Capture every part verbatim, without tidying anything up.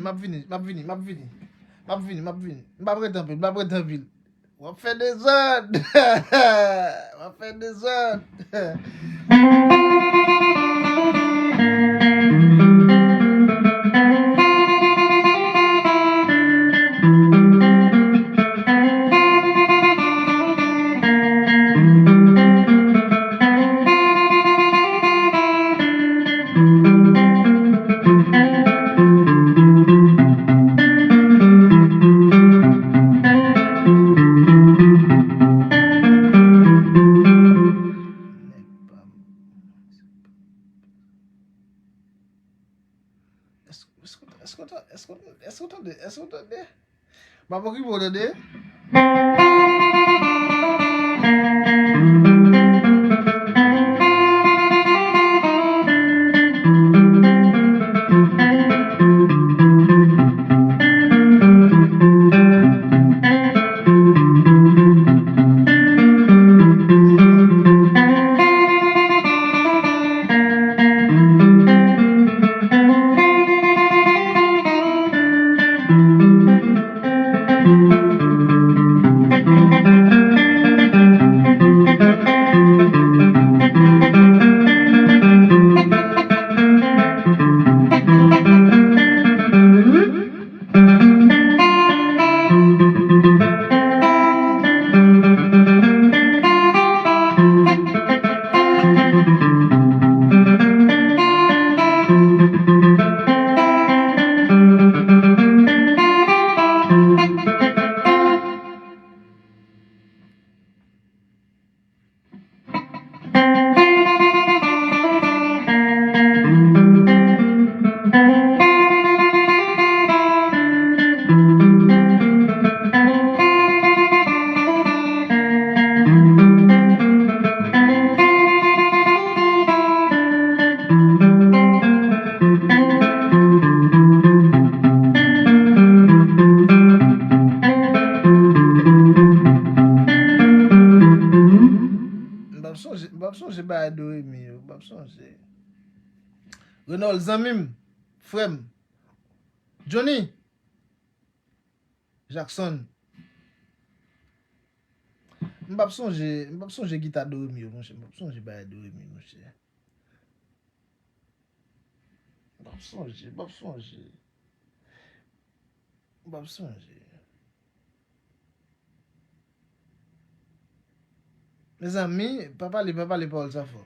M ap vini, m ap vini, m ap vini. M ap vini, m ap vini. M p ap ret anpil, m p ap ret anpil. W ap fè dezòd. W ap fè dezòd. Èske, èske, èske w ta-, èske w ta-, èske w tande? Èske w tande? M ap okipe w, tande. M p ap sonje, m p ap sonje bagay Doremi yo, m p ap sonje. Renold, zanmi m, frè m, Johnny, Jackson. M p ap sonje, m p ap sonje gita Doremi yo, monchè. M p ap sonje bagay Doremi, monchè. M p ap sonje, m p ap sonje. M p ap sonje. Mezanmi, pa pale, pa pale pawòl sa fò.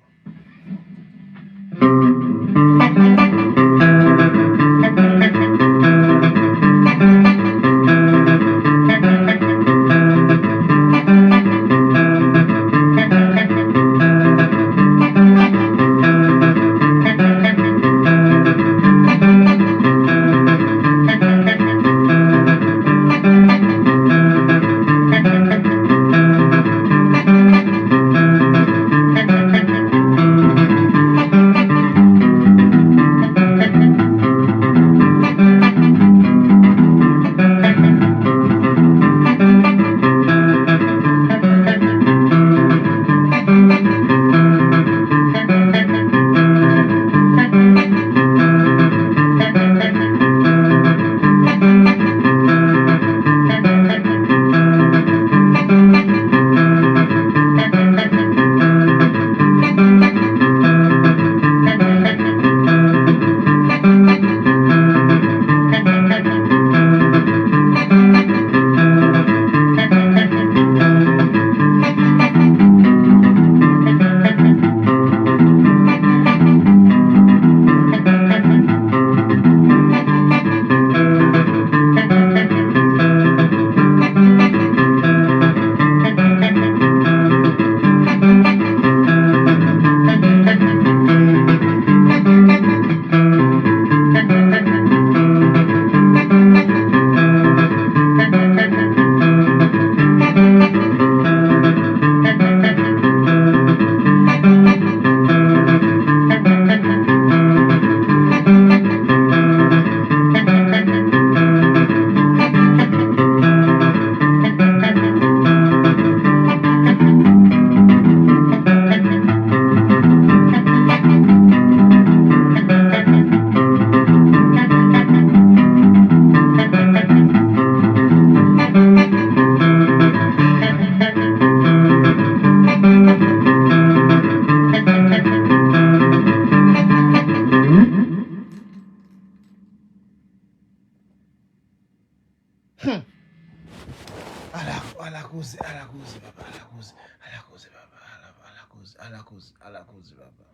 Koze, ala koze, papa, ala koze, ala koze, papa, ala, ala koze, ala koze, ala koze, papa.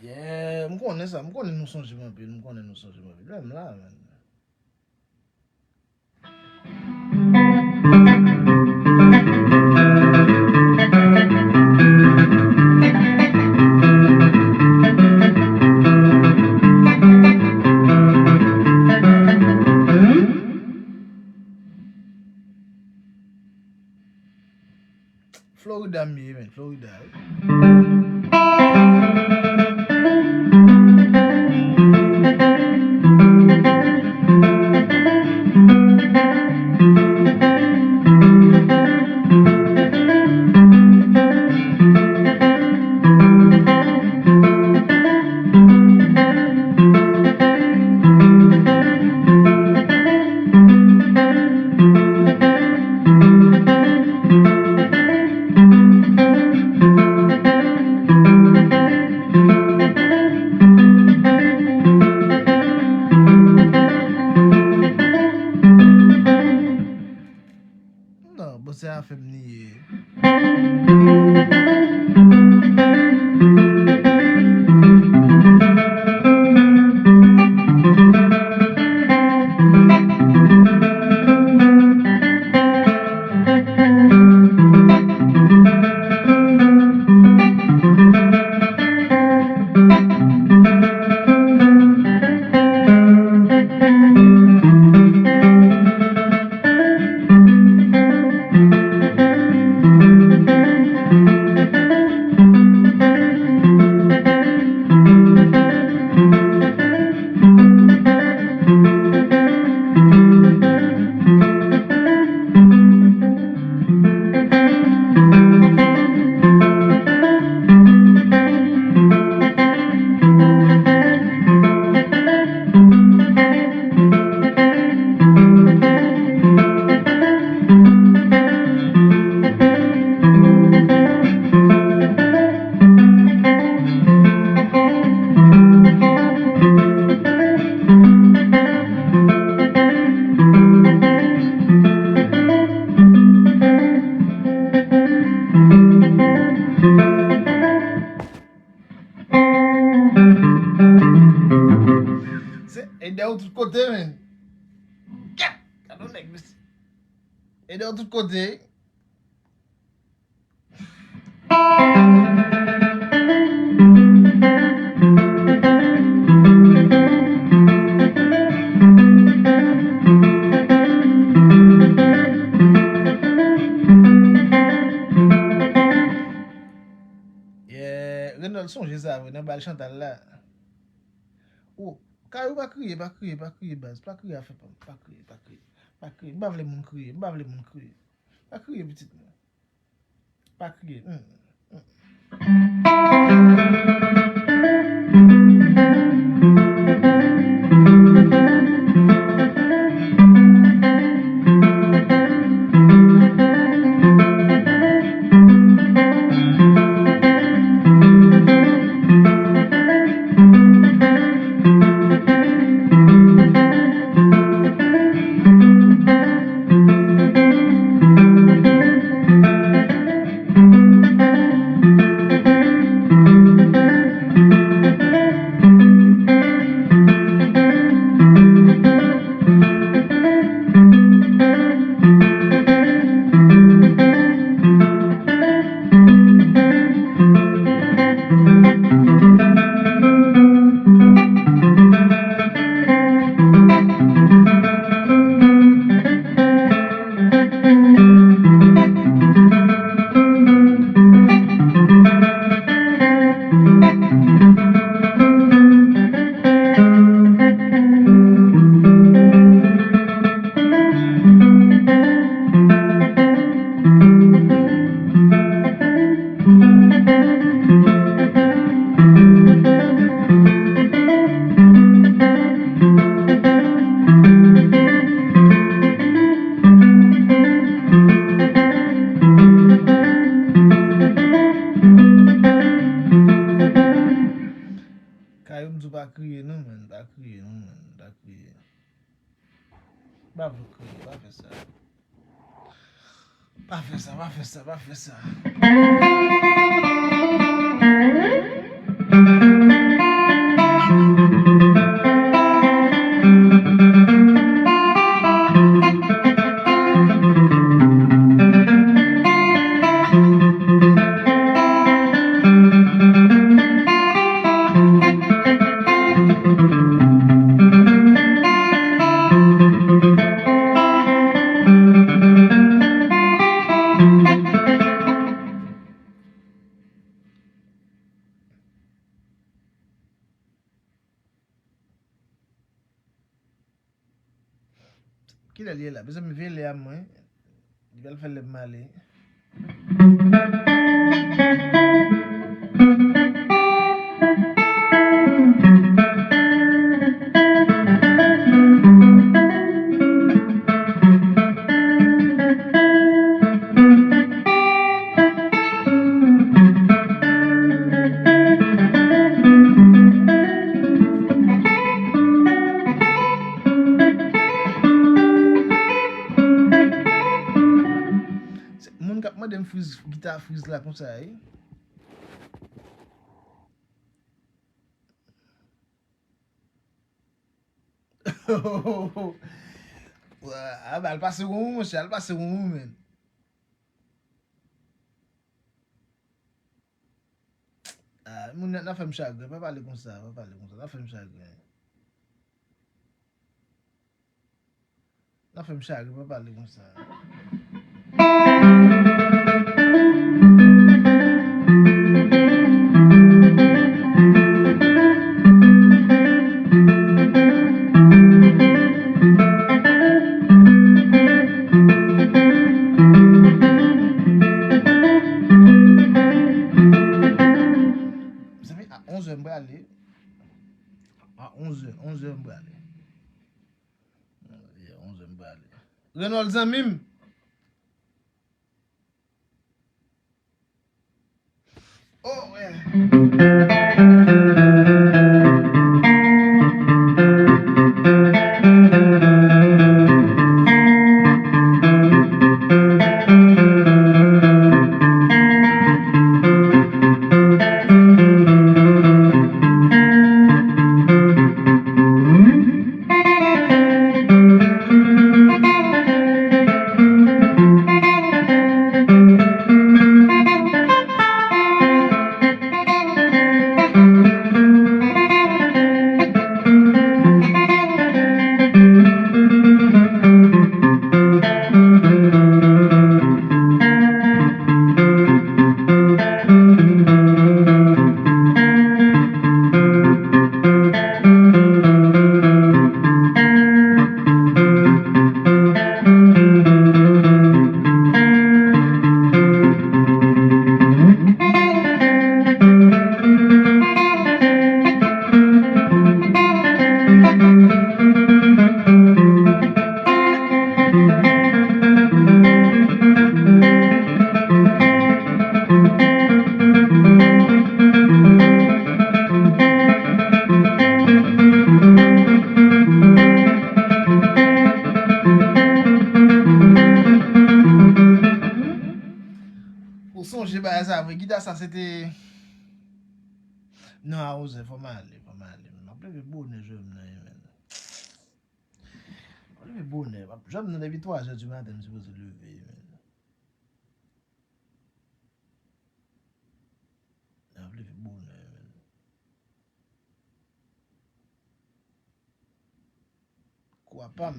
Yeah, m konnen sa, m konnen nou sonje m anpil, m konnen nou sonje m anpil. Menm la, menm. Florida m ye, men, Florida, wi. Non, bon, se afè m li ye. Se ede w tout kote, men. Gad, gad yon nèg, mesye. Ede w tout kote. Yeah, Renold sonje sa vre nan bal Chantal la. Oh, Kayou, pa kriye, pa kriye, pa kriye, baz. Pa kriye, afè pa m. Pa kriye, pa kriye. Pa kriye. M pa vle moun kriye. M pa vle moun kriye. Pa kriye, pitit mwen. Pa kriye. Hmm, hmm. Kayou, m di w pa kriye non, man, pa kriye non, man, pa kriye. Pa vle kriye, pa fè sa. Pa fè sa, pa fè sa, pa fè sa. Kilè l ye la? Mezanmi, veye lè a mwen. Li pral fè lè m ale. Se moun k ap mande m friz, gita friz la konsa, wi. Ah, al pase wonwon, monchè, al pase wonwon, menn. Ah, moun nan, nan fè m chagren, pa pale konsa, pa pale konsa, nan fè m chagren. Nan fè m chagren, pa pale konsa. Mezanmi, a onzè m prale. A onzè, onzè m prale. Onzè m prale. Renold zanmi m. Oh, yeah. Ou sonje bagay sa vre? Gita sa se te. Non, a onzè, fò m ale, fò m ale. M ap leve bonè jodi a, menn. M ap leve bonè. M ap, jodi a, depi twa zè di maten, m sipoze leve, menn. M ap leve bonè, menn. Kwa pa m.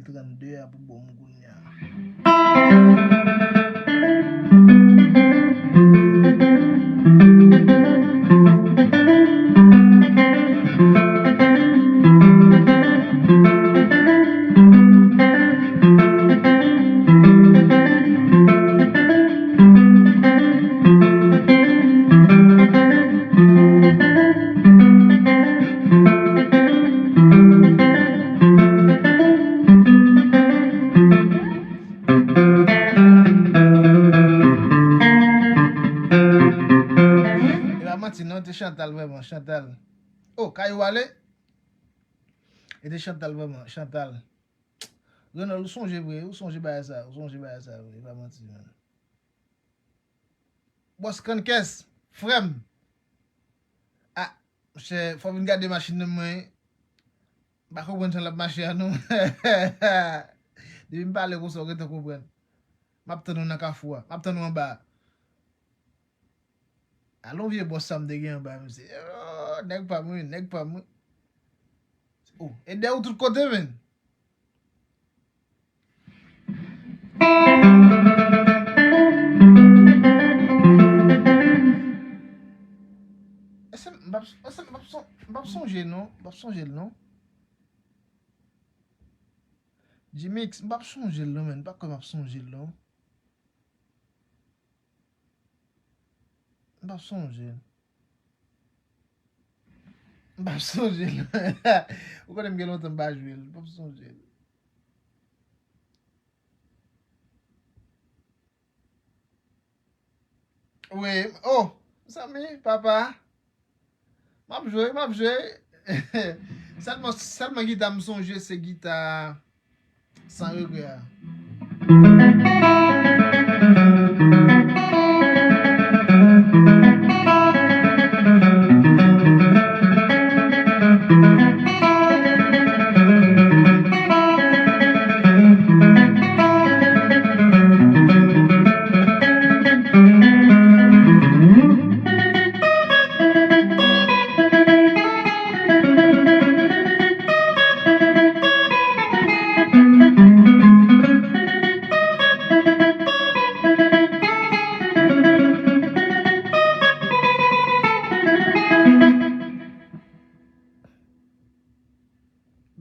trannde a pou bon m kounye a. E pa manti non, te Chantal vrèman, Chantal. Oh, Kayou ale? E te Chantal vrèman, Chantal. Renold, ou sonje vre, ou sonje bagay sa, ou sonje bagay sa vre, e pa manti, man. Bòs Kannkès, frè m. Ah, monchè, fò w vin gade machin nan mwen. M pa konprann jan l ap mache a non. Depi m pale konsa, w gentan konprann. M ap tann ou nan kafou a. M ap tann ou anba a. Alon vye bòs sa m te gen anba, mesye. Oh, nèg pa m wi, nèg pa m wi. Oh, e dèyè ou tout kote, menn. Èske m p ap, èske m p ap son-, m p ap sonje non, m p ap sonje l non. Jimix, m p ap sonje l non, menn, m pa kwè m ap sonje l non. M p ap sonje l. M p ap sonje l. Ou konnen m gen lontan m pa jwe l. M p ap sonje l. Wi, oh, zanmi, papa. M ap jwe, m ap jwe. Sèlman, sèlman gita m sonje se gita San regrè a.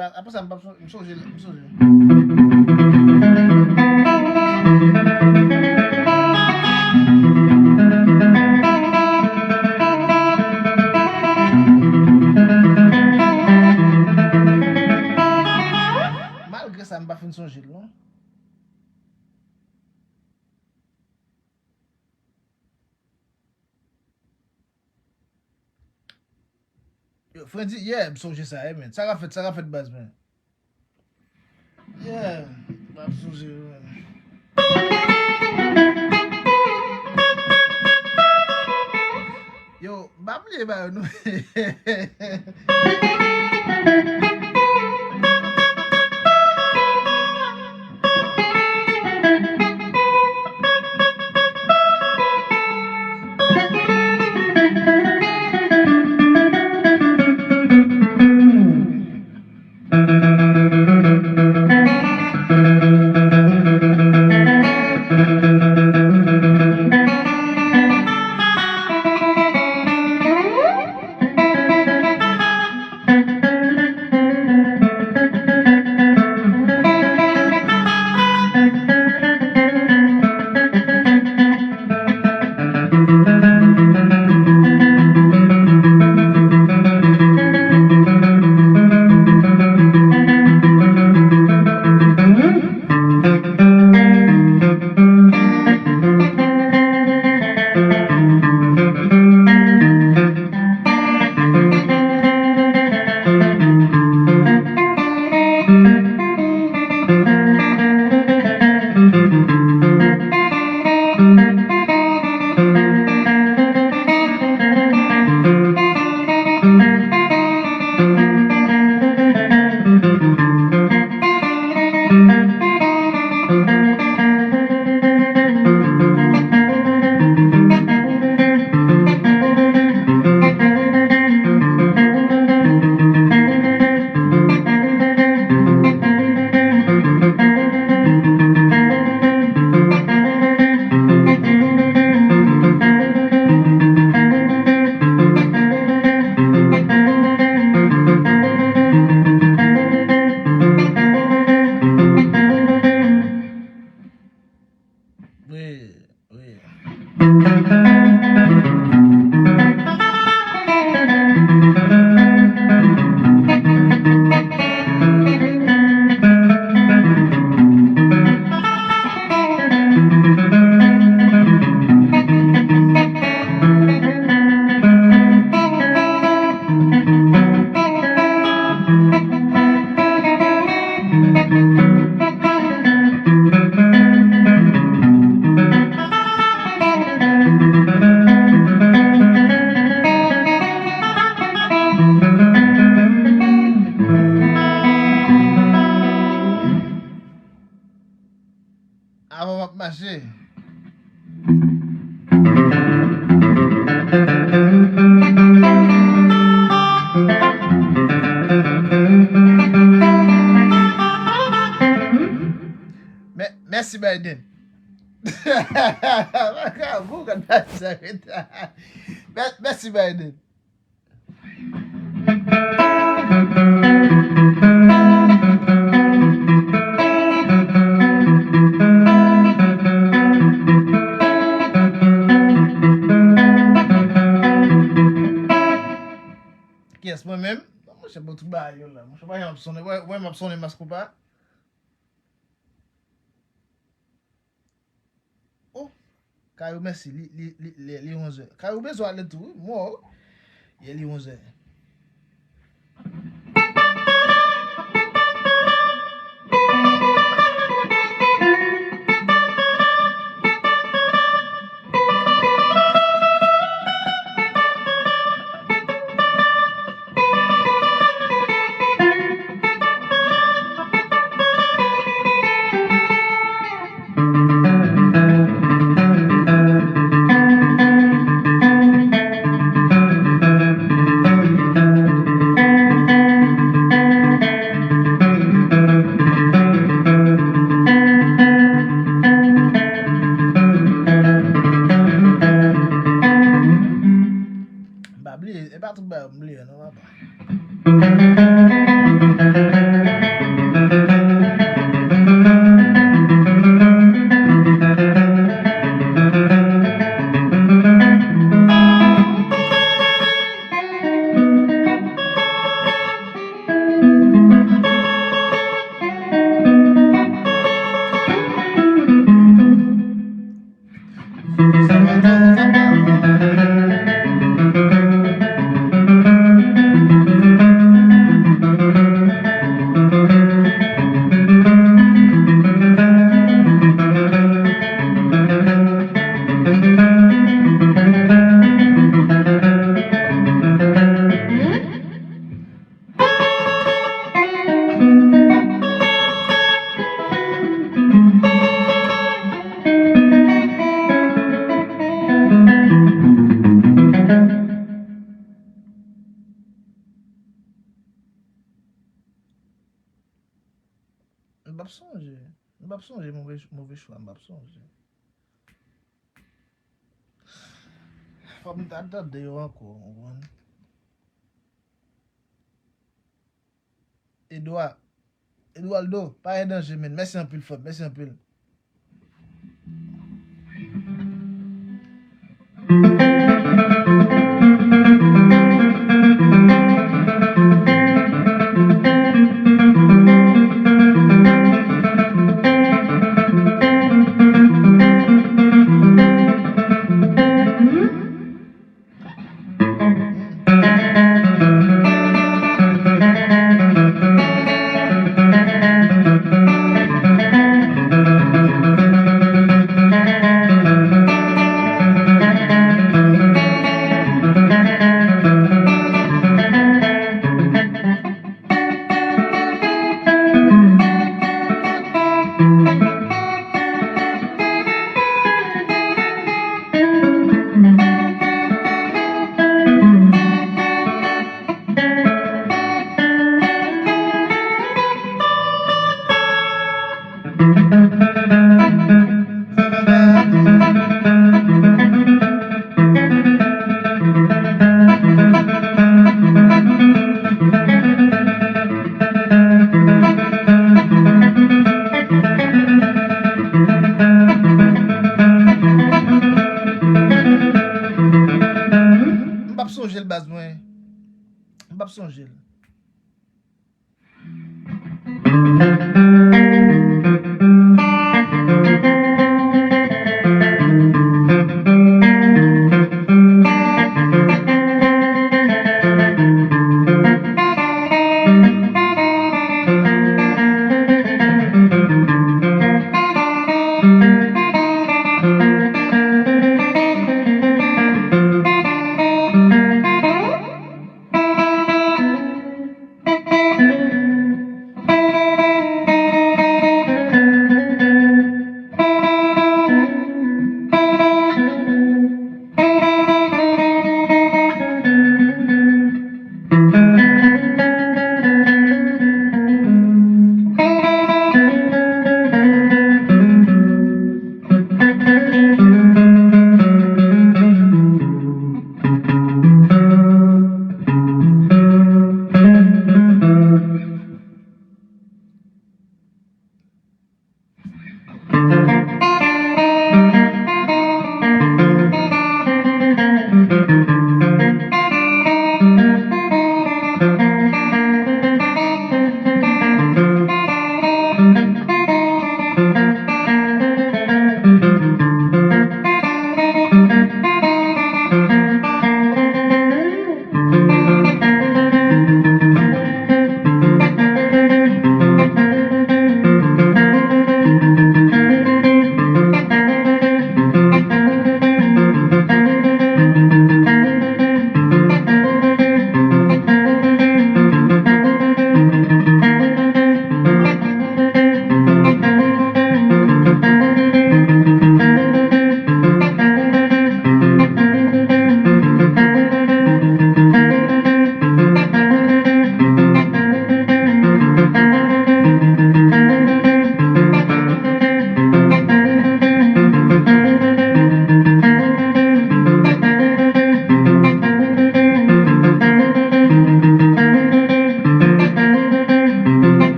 Ba, apre sa, m p ap son-, m sonje, m sonje. Malgre sa, m pa fin sonje l, non. Yo, Freddy, yeah, m sonje sa, eh, man. Sa ka fèt, sa ka fèt, baz, man. Yeah, m ap sonje, man. Yo, m pa bliye ba yo, non. Avan m ap mache. Mè-, mèsi, Biden. Mè-, mèsi, Biden. Kiyès, mwen menm? Non, monchè, bon, tout bagay yo la. Monchè, pa janm ap sonnen. Wè, wè, m ap sonnen mas konpa. Oh, Kayou, mèsi, li, li, li, li, li onzè. Kayou bezwen ale tou, wi, mò. Ye, li onzè. M pa bliye, e pa tout bagay m bliye non, papa. M p ap sonje. M p ap sonje move, move chwa, m p ap sonje. Fò m ta tande yo ankò, w konprann? Edwa, Eduardo, pa gen danje, men. Mèsi anpil, frè m. Mèsi anpil. M p ap sonje l, baz mwen. M p ap sonje l.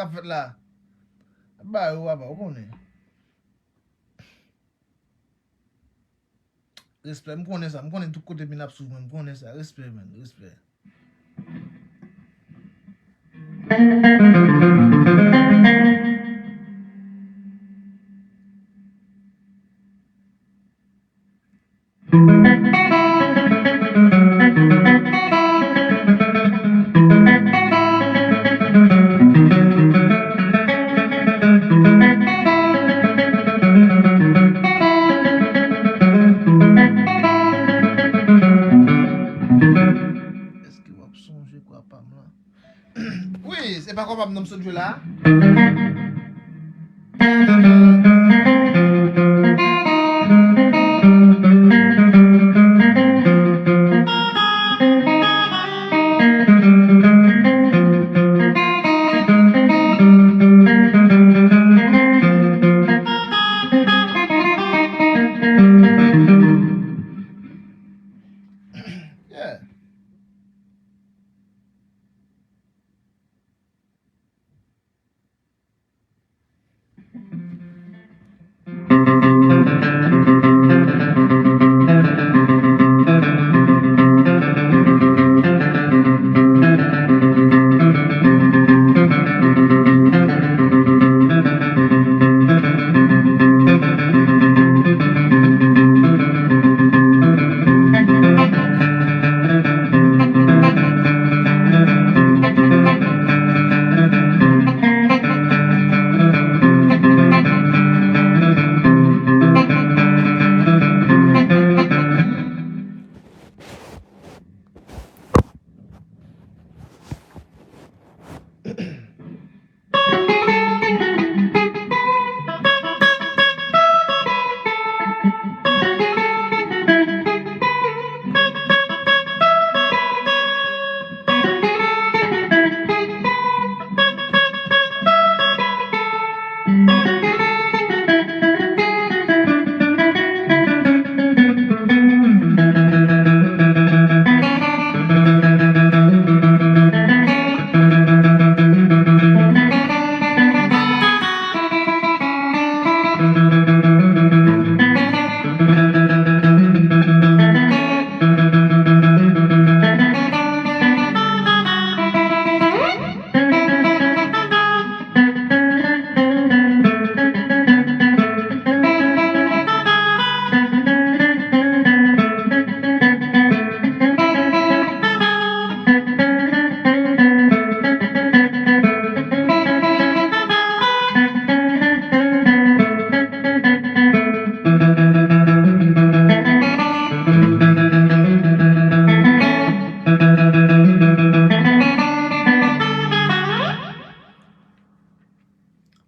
ap fèt la. Ba yo, papa, ou konnen. Respè, m konnen sa. M konnen tout kote moun ap swiv mwen. M konnen sa. Respè, man. Respè. Èske w ap sonje kwa pa m lan? Wi, se pa kwa pa m nan m sot jwe la. Yeah.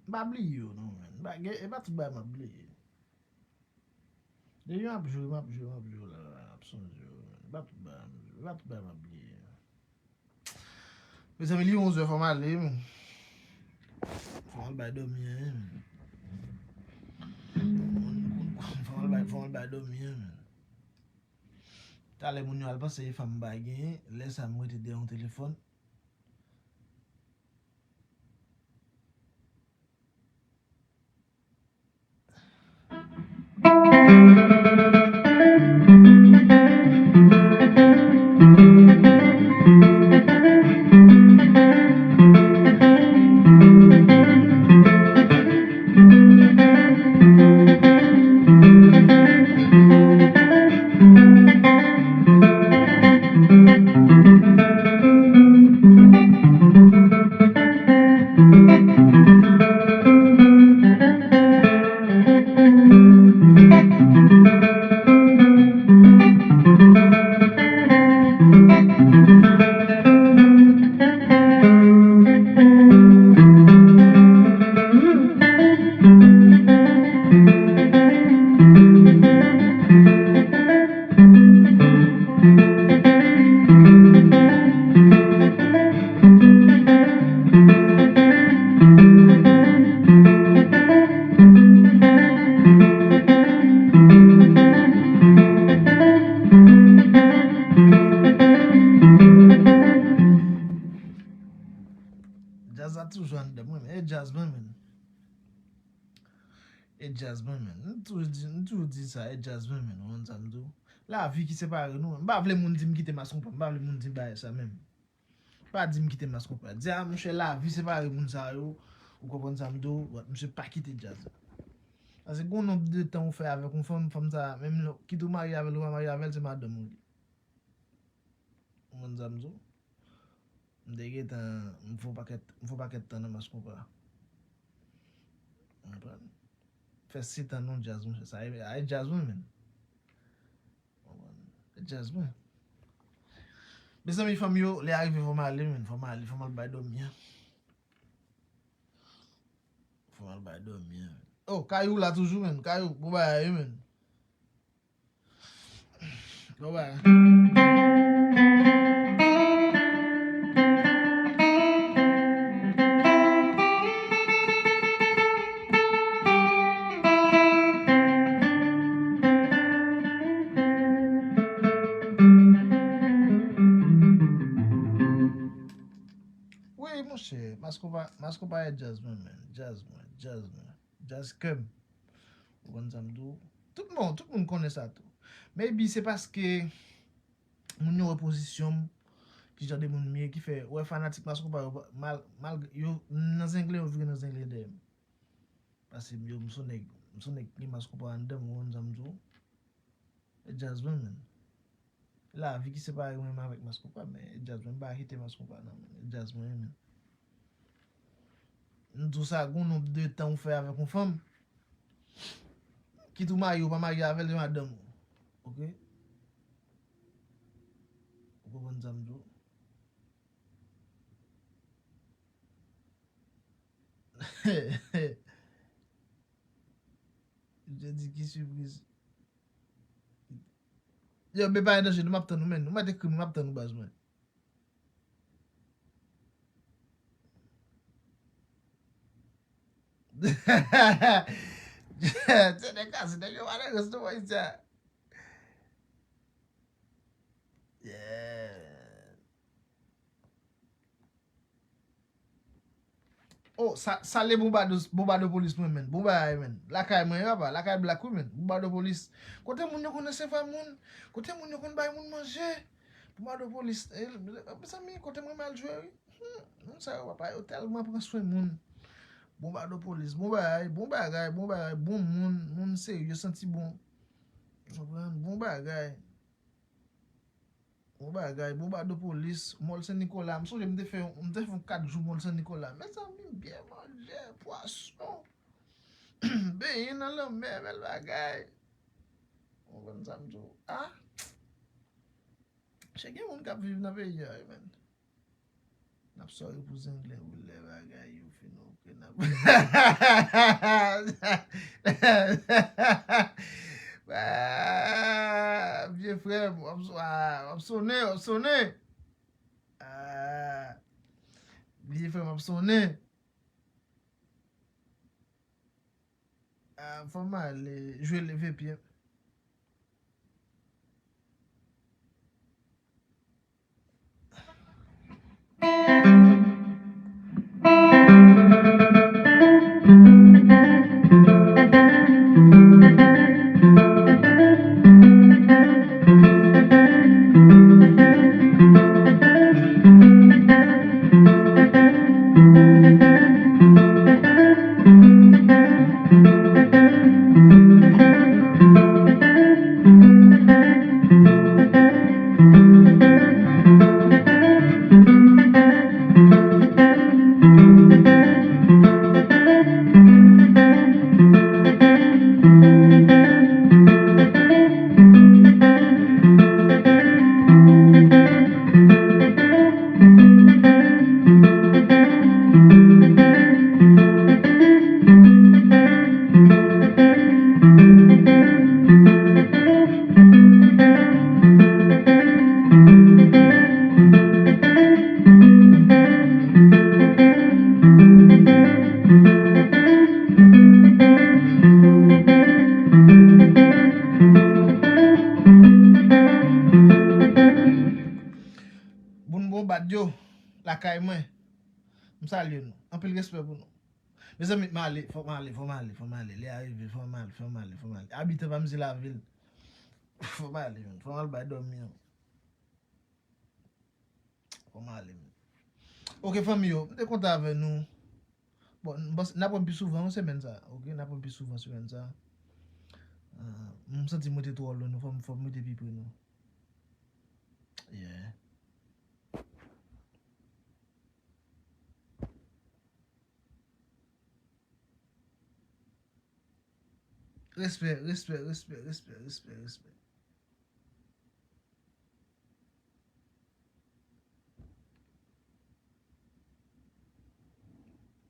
M pa bliye yo non, man. M pa gen, e pa tout bagay m ap bliye. Depi m ap jwe, m ap jwe, m ap jwe, la, la, la, m ap sonje yo, man. E pa tout bagay m ap jwe, e pa tout bagay m ap bliye. Mezanmi, li onzè, fò m ale, man. Fò m al bay dòmi an, man. Fò m al bay, fò m al bay dòmi an, man. Talè moun yo al panse e fanm m bay genyen, lè sa a m rete dèyè yon telefòn. E djaz mwen, menn. M toujou di, m toujou di sa, e djaz mwen, menn. Ou konn sa m di w? Lavi ki separe nou. M pa vle moun di m kite Mass Konpa. M pa vle moun di m bagay sa menm. Pa di m kite Mass Konpa. Di a, monchè, lavi separe moun sa yo. Ou konprann sa m di w? But, misye pa kite djaz la. Paske gon nonb de tan ou fè avèk yon fanm, fanm sa, menm lè, kit ou marye avè l ou pa marye avè l, se madanm ou li. Ou konprann sa m di w? M te gentan, m fè yon pakèt, m fè yon pakèt tan nan Mass Konpa. Ou konprann? Fè sèt an nan djaz, monchè. Sa e, a e djaz mwen, menn. Ou konprann? E djaz mwen. Mezanmi, fanm yo, lè a rive, fò m ale, menn. Fò m ale, fò m al bay dòmi an. Fò m al bay dòmi an, menn. Oh, Kayou la toujou, menn. Kayou, bon bagay, wi, menn. Bon bagay. Wi, monchè, Mass Konpa, Mass Konpa e djaz mwen, menn. Djaz mwen, djaz mwen. Djaz kè m. Ou konn sa m di w? Tout moun, tout moun konnen sa tou. Maybe se paske moun yo wè pozisyon m, ki jan de moun m ye, ki fè, ou wè fanatik Mass Konpa yo, mal, malgre yo nan zengle, yo vire nan zengle dèyè m. Paske m yo, m se yon nèg, m se yon nèg ki gen Mass Konpa anndan m, ou konn sa m di w? E djaz mwen, menn. Lavi ki separe mwen menm avèk Mass Konpa, men e djaz mwen, m pa kite Mass Konpa non, menn. E djaz mwen, menn. M di w sa, gon nonb de tan ou fè avèk yon fanm, kit ou marye ou pa marye avè l, se madanm ou. Oke? Ou konprann sa m di w? Jodi ki sipriz. Yo, men pa gen danje, non, m ap tann ou, menn. Ou mèt ekri m, m ap tann ou, baz mwen. Se nèg la, se nèg yo pa nan rès non, Ayiti a. Yeah. Oh, sa, salye Bonbado, Bonbado polis mwen, menn. Bon bagay, menn. Lakay mwen, papa. Lakay Black, wi, menn. Bonbado polis. Kote moun yo konn resevwa moun? Kote moun yo konn bay moun manje? Bonbado polis. Eh, mezanmi, kote mwen mal jwe, wi. Hmm, moun sa yo, papa, yo tèlman pran swen moun. Bonbado polis. Bon bagay, bon bagay, bon bagay. Bon moun, moun serye, santi bon. Ou konprann? Bon bagay. Bon bagay, Bonbado polis, Mòl Sen Nikola. M sonje m te fè, m te fè yon kat jou Mòl Sen Nikola. Mezanmi, m byen manje, pwason. Benyen nan lanmè, bèl bagay. Ou konprann sa m di w? Ah! Che gen moun k ap viv nan peyi a, wi, menn. N ap sòri pou Zenglen, wi, lè bagay yo fin, oke, n ap Ah, vye frè m, w ap so-, ah, w ap sonnen, w ap sonnen. Ah, vye frè m ap sonnen. Ah, fò m ale jwe leve pye. Moun bon bat yo lakay mwen. M salye nou. Anpil respè pou nou. Mezanmi, m ale, fò m ale, fò m ale, fò m ale. Lè a rive, fò m ale, fò m ale, fò m ale. Abitan pa m se lavil. Fò m ale, menm. Fò m al bay dòmi an. Fò m ale, menm. Ok, fanmi yo, m te kontan avè nou. Bon, m panse, n ap wè m pi souvan, wi, semèn sa. Ok, n ap wè m pi souvan semèn sa. Ah, m santi mwen te twò lwen nou, fò m, fò m rete pi pre nou. Yeah. Respè, respè, respè, respè, respè, respè.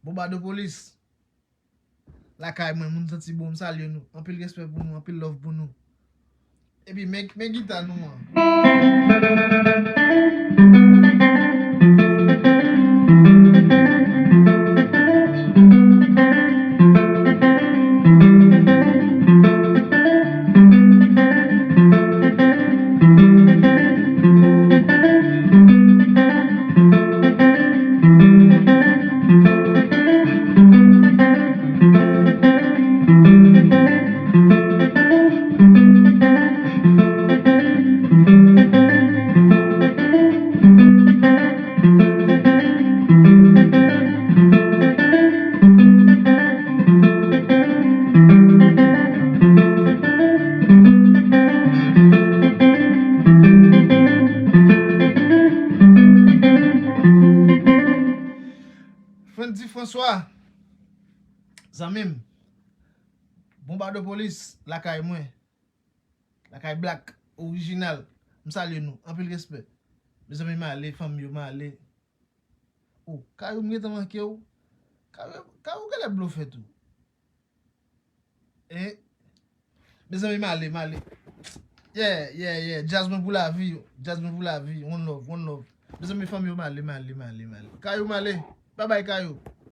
Bonbadopolis. Lakay mwen, moun santi bon, m salye nou. Anpil respè pou nou, anpil love pou nou. Epi men, men gita nou an. Frendy François, zanmi m, Bonbadopolis, lakay mwen, lakay Black, orijinal, m salye nou, anpil respè. Mezanmi, m ale, fanmi yo, m ale. Oh, Kayou, m gentan manke w. Kayou, Kayou genlè blofè tou. Eh, mezanmi, m ale, m ale. Yeah, yeah, yeah. Djaz mwen pou lavi. Djaz mwen pou lavi. One love, one love. Mezanmi, fanmi yo, m ale, m ale, m ale, m ale. Kayou, m ale. Babay, Kayou.